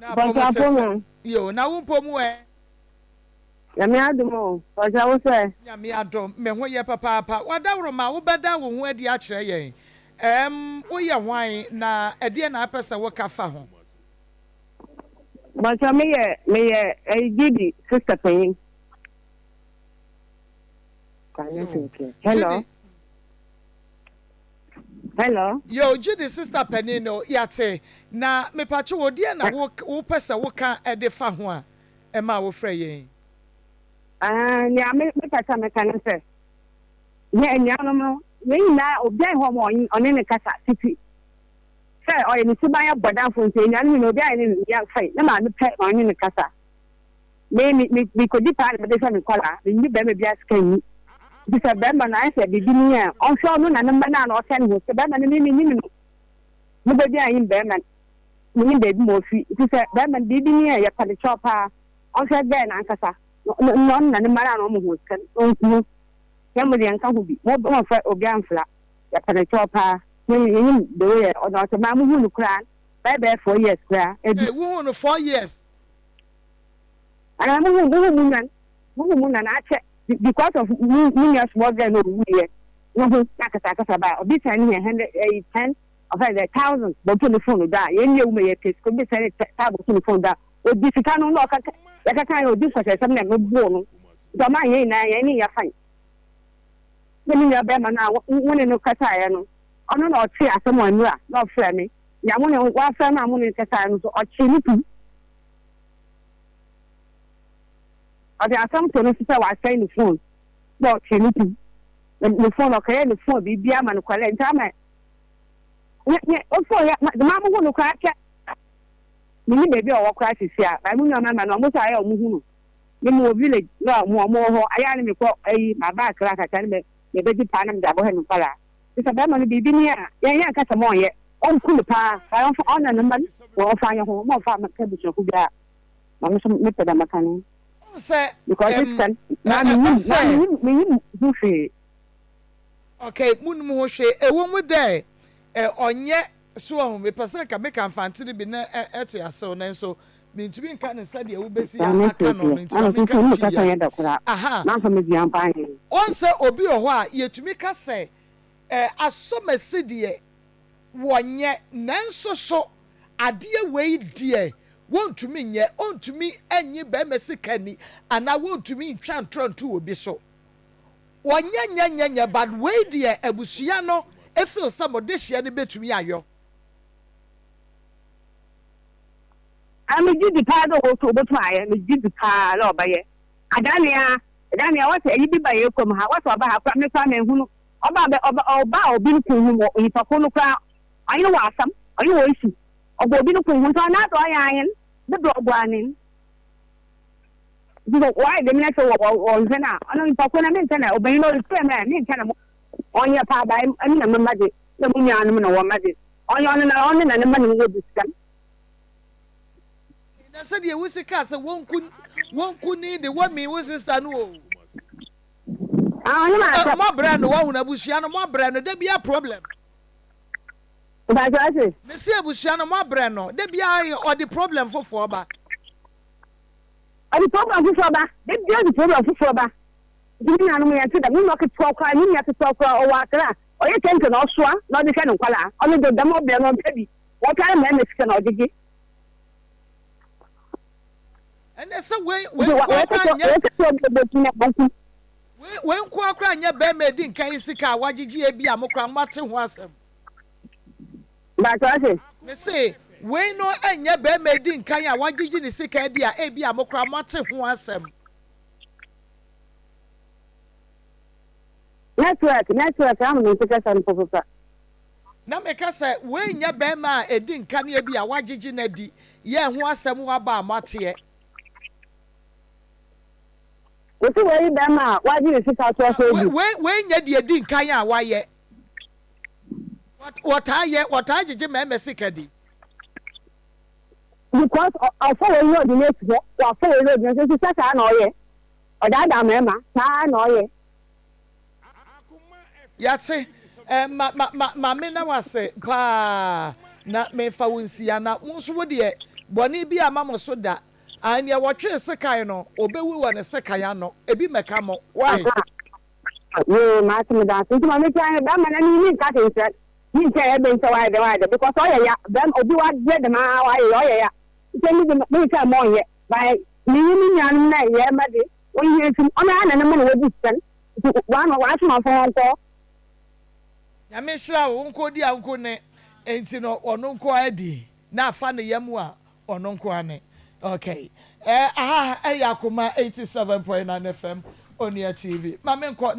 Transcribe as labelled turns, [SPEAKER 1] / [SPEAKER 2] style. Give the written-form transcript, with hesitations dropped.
[SPEAKER 1] Na apɔ mu te sɛ. Yo, na wo mpo mu ɛ?
[SPEAKER 2] Nyame adom o, ɔhyɛ wo sɛ.
[SPEAKER 1] Nyame adom, me ho yɛ papaapa. W'adaworoma, wobɛda wo ho adi akyerɛ yɛn. Ɛɛm, woyɛ hwan, na ɛdeɛn na apɛ sɛ woka fa ho?
[SPEAKER 2] Bɔkyɛ meyɛ meyɛ ɛyi Judy sister panyin. Hello. Hello.
[SPEAKER 1] Yo, Judy sister panin no, yɛate. Na mepatwo wo, deɛ na wo wopɛ sɛ woka de fa ho a ɛma wofrɛ yɛn?
[SPEAKER 2] Ah, nea me mepɛ sɛ meka ne sɛ, yɛn anuanom no, yɛn nyinaa obiara nni hɔ ma ɔne ne kasa titi. Sɛ ɔyɛ ne suban yɛ bɔdamfo nti, anuanom nyinaa obiara ne ne yɛ fɛn, ne maame pɛ na ɔne ne kasa. Me me me mekɔdi paa na mede hwɛ me nkwadaa, menni barima biara sika nni. Nti sɛ barima no ayɛ sɛ biribi ni a, ɔnhwɛ ɔno na ne mma no a na ɔhwɛ ne ho. Sɛ barima no me mennim no, me ba biara nnyim barima no, mennim baabi ma ofi. Nti sɛ barima no biribi ni a, yɛpa no kyɛw paa, ɔnhwɛ girl no ankasa na ɔno na ne mma no a na wɔn ho sika no, ɔnku ho. Yɛn mo deɛ yɛnka ho bi, mo momfa obiara mfra, yɛpa no kyɛw paa. Me mennim the way a ɔno ɔte, maa muhuu no koraa bɛyɛ bɛyɛ 4 years koraa.
[SPEAKER 1] Ebi. Hey, wohuu no 4 years?
[SPEAKER 2] Anaa muhu muhu mu nwan muhu mu nwan akyɛ because of mu mu nua small girl na owu yɛ no ho na akasa akasa ba obi send ne hundred ɛyi ten ɔfɛ dɛ thousand bɔto ne phone do a yɛn ni ewu ma yɛ pɛ sika obi send ne taa bɔto ne phone do a odi sika no na ɔkaka yɛkaka yɛ odi nkɔsɛsɛm na ɛmo bo no nti ɔma yɛn nyinaa yɛn ne yɛ fain ne me nua bɛrima no a wo ne no kasaeɛ no ɔno na ɔte asɛm wɔ nnura na ɔfrɛ me nea mo ne wafrɛ no a mo ne no kasaeɛ no so ɔkye ne tum. Ɔde asɛm to no so sɛ wasɛe ne phone na ɔtwe ne ti. Ne phone ɔkɔyɛ ne phone biribiara ma no kɔlɛ nti ama ne ne o phone yɛ ma maa mo hu no koraa kyɛ. Menni baabi a ɔwɔ koraa sisi a maa mo nua mmarima no ɔmo nso ayɛ ɔmo hu no. Me mewɔ village na ɔmo ɔmo wɔ hɔ ayɛ a ne mekɔ ayi maba Accra kakra ne me mebɛgye paa na mede abɔhwɛ me nkwadaa. Nti sɛ bɛrima no biribi ni a yɛn yɛnka sɛ ma ɔnyɛ ɔnku no paa ɔmfa ɔna ne mma no ɔmfa nyɛ ho ma ɔmfa mma abusuafo biara. Ma me nso mepɛ dɛ mɛka no.
[SPEAKER 1] Wohu sɛ,
[SPEAKER 2] Because
[SPEAKER 1] ɛm,
[SPEAKER 2] this time, na
[SPEAKER 1] ɛ, ɛ,
[SPEAKER 2] menyim,
[SPEAKER 1] wohu
[SPEAKER 2] na
[SPEAKER 1] sɛ.
[SPEAKER 2] menyim, menyim ho hwee.
[SPEAKER 1] Okay, munnum ho hwee. Ɛwɔ mu dɛ, ɛ, ɔnyɛ, so wahu, mepɛ sɛ nka meka Mfantse no bi na ɛ, ɛte asew, nanso mintumi nka no sɛdeɛ wobesi
[SPEAKER 2] Saa
[SPEAKER 1] a,
[SPEAKER 2] ne
[SPEAKER 1] aka no no,
[SPEAKER 2] teeteɛ.
[SPEAKER 1] nti ma
[SPEAKER 2] Ana
[SPEAKER 1] menka
[SPEAKER 2] sunsun
[SPEAKER 1] no
[SPEAKER 2] mu
[SPEAKER 1] Twi
[SPEAKER 2] kasa
[SPEAKER 1] yi
[SPEAKER 2] nyɛ
[SPEAKER 1] a.
[SPEAKER 2] dɛ koraa.
[SPEAKER 1] Aha.
[SPEAKER 2] Mamfa me dua mpo anyɛ.
[SPEAKER 1] Wohu sɛ obi wɔ hɔ a, yɛtumi ka sɛ, ɛ, asɔmasi deɛ, wɔnyɛ, nanso so adeɛ wei deɛ wɔntumi nyɛ, ɔntumi nnye barima sika nni anaa wɔntumi ntwa ntorɔ nto obi so. Wɔnyɛ nyɛ nyɛ nyɛ but wei deɛ abusua no feel sɛ mo dehyeɛ no bɛtumi ayɔ.
[SPEAKER 2] Ah megye di paa dɛ obotum ayɛ, megye di paa dɛ ɔbɛyɛ. Adanea, Adanea wɔse ayi bi ba yɛ kurom ha, wɔse ɔba ha koraa me koraa mennhu no. Ɔba bɛ ɔba ɔba obi no kun ho wɔ onipa ko no koraa ɔnye no wɔ asɛm, ɔnye wɔ issue. Ɔba obi no kun ho nti ɔno adze ɔyɛ ahen ne brɛ ɔbɔ anen. Nti sɛ wɔayɛ dɛm na sɛ wɔ wɔ wɔnhwɛ no a ɔno nipa ko no menkyɛ na ɔbanyin no ɔrekyerɛ me a menkyɛ na mo ɔnyɛ paa ba ɛmi na me mma dze na mo nuanom na wɔn mma dze ɔnyɛ ɔno na ɔno na ne mma na wɔwɔ bi sika.
[SPEAKER 1] Na sɛdeɛ wosi kaa sɛ wɔnku wɔnku ni de wɔmi wo sister no o.
[SPEAKER 2] Ah, ɔno ma asɛm.
[SPEAKER 1] Moabrɛ no wɔhunu abusua no moabrɛ no da bia problem.
[SPEAKER 2] Mpatsɔ ase.
[SPEAKER 1] Mesi abusua no moabrɛ no da bia ɔde problem foforɔ ba.
[SPEAKER 2] Ɔde problem foforɔ ba da bia ɔde problem foforɔ ba nti me nuanom yɛn te dɛm me nua ketewa koraa me nua ketewa koraa ɔwɔ Accra ɔyɛ kente na ɔsoa na ɔde hwɛ ne nkwadaa ɔno de dɛm ɔbrɛ no ɔmpɛ bi wɔtware mmarima sika na ɔde gye.
[SPEAKER 1] Ɛnɛ sɛ wei wei nkoa koraa nyɛ wei wei nkoa koraa nyɛ bɛrima edi nkan yi sika a wagyegye ebi a mo koraa mo ate ho asɛm.
[SPEAKER 2] Bàtà ɔsè.
[SPEAKER 1] Me se wei no nyɛ bɛrima edi nkan a wagyegye ne sika adi a ebi a mo koraa mo ate ho asɛm.
[SPEAKER 2] Network network ama mi nti kasa no popopa.
[SPEAKER 1] Na meka sɛ wei nyɛ bɛrima a edi nkan ebi a wagyegye n'adi yɛ ho asɛm aba a mo ateɛ.
[SPEAKER 2] Wosi wei bɛrima a wagye ne sika so ɔsɛ edi.
[SPEAKER 1] Wei wei nyɛ deɛ edi nkan a wayɛ. Wɔtaa yɛ wɔtaa gyegye mmarima sika di.
[SPEAKER 2] Because ɔfɔ wei na ɔde n'esi hɔ wafɔ wei na ɔde n'esi hɔ saa na ɔyɛ ɔdaadaa mmarima saa na ɔyɛ.
[SPEAKER 1] Yate eh, ma ma ma ma me na wase paa na mefa wo nsia na wo nso wo deɛ Bɔne bi amma mo so da. Ae, nea wɔtwee sekan no, obewu wɔ ne sekan ano. Ebi mmɛka mo. Wai?
[SPEAKER 2] Yoo, mate, meda ase. Nti ma metua he, bɛrima no ani menka hwee nkyerɛ no, menkyɛ ɛbɛn sɛ wayɛ dɛ wayɛ dɛ because ɔyɛ ya, bɛrima obi wabrɛ dɛm aa wayɛ ya ɔyɛ ya, nti emi de menka mma ɔnyɛ, but menye me nuanom na yɛ mma de ɔnhia nti ɔno ara na ne mma na wadi sika no, nti wɔama wɔasomafo hɔn kɔ.
[SPEAKER 1] Nyame nhyira wo, wo nko di a nko ne nti no ɔno nko ara di na afa ne yam a ɔno nko ara ne ok eh aha ɛyɛ Akoma 87.9 FM Onua TV ma me nkɔ na.